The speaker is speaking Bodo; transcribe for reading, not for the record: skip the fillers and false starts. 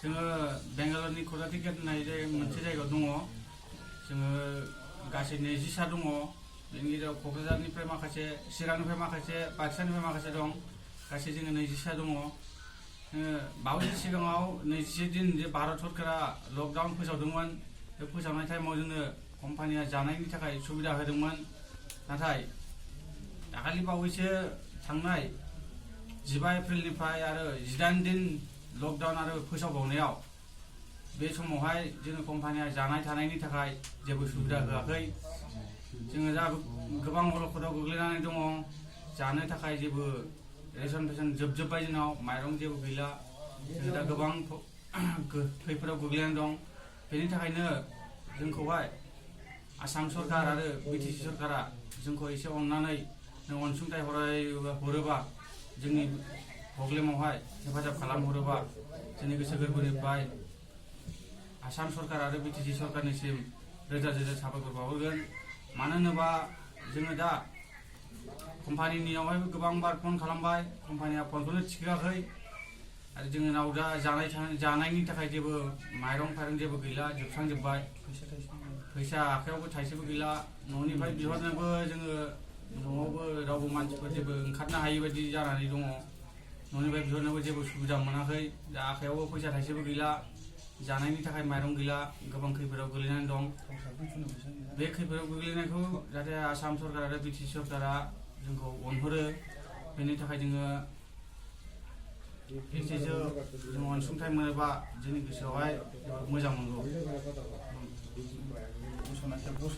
जोङो बेंगालरनि खौरां टिकेट होननाय मोनसे जायगायाव दङ। जोङो गासै 20सा दङ। बेनि गेजेराव क'क्राझारनिफ्राय माखासे, चिरांनिफ्राय माखासे, बाक्सानिफ्राय माखासे दं। गासै जोङो 20सा दङ। बावैसो सिगाङाव 21 दिन जे भारत सरकारा लकडाउन फोसावदोंमोन, बे फोसावनाय टाइमाव जोंनो कम्पानिया जानायनि थाखाय सुबिदा होदोंमोन। नाथाय दाखालि बावैसो थांनाय 15 एप्रिलनिफ्राय आरो 18 दिन लकडाउन आरो फोसावबावनायाव बे समावहाय जोंनो कम्पानिया जानाय थानायनि थाखाय जेबो सुबिदा होआखै। जोङो दा गोबां अलखदाव गोग्लैनानै दङ। जानो थाखाय जेबो रेसन फेसन जोबजोब्बाय, जोंनाव माइरं जेबो गैला। जोङो दा गोबां खैफोदाव गोग्लैनानै दं। बेनि थाखायनो जोंखौहाय आसाम सरकार आरो बिटिसि सरकारा जोंखौ एसे अननानै अनसुंथाइ हरोबा, जोंनि प्रब्लेमावहाय हेफाजाब खालामहरोबा जोंनि गोसो गोरबोनिफ्राय आसाम सरकार आरो बिटिसि सरकारनिसिम रोजा रोजा साबायखर बावहरगोन। मानो होनोबा जोङो दा कम्पानिनियावहाय गोबां बार फन खालामबाय, कम्पानिया फनखौनो थिखोआखै। आरो जोंनाव दा जानायनि थाखाय जेबो माइरं जेबो गैला, जोबस्रांजोब्बाय। फैसा आखायावबो थाइसेबो गैला। न'निफ्राय बिहरनोबो जोङो न'आवबो रावबो मानसिफोर जेबो ओंखारनो हायि बायदि जानानै दङ। न'निफ्राय बिहरनोबो जेबो सुबिदा मोनाखै। दा आखायावबो फैसा थाइसेबो गैला, जानायनि थाखाय माइरं गैला। गोबां खैफोदाव गोग्लैनानै दं। बे खैफोदाव गोग्लैनायखौ जाहाथे आसाम सरकार आरो बिटिसि सरकारा जोंखौ अनहरो, बेनि थाखाय जोङो एसेसो अनसुंथाइ मोनोबा जोंनि गोसोआवहाय जोबोद मोजां मोनगौ।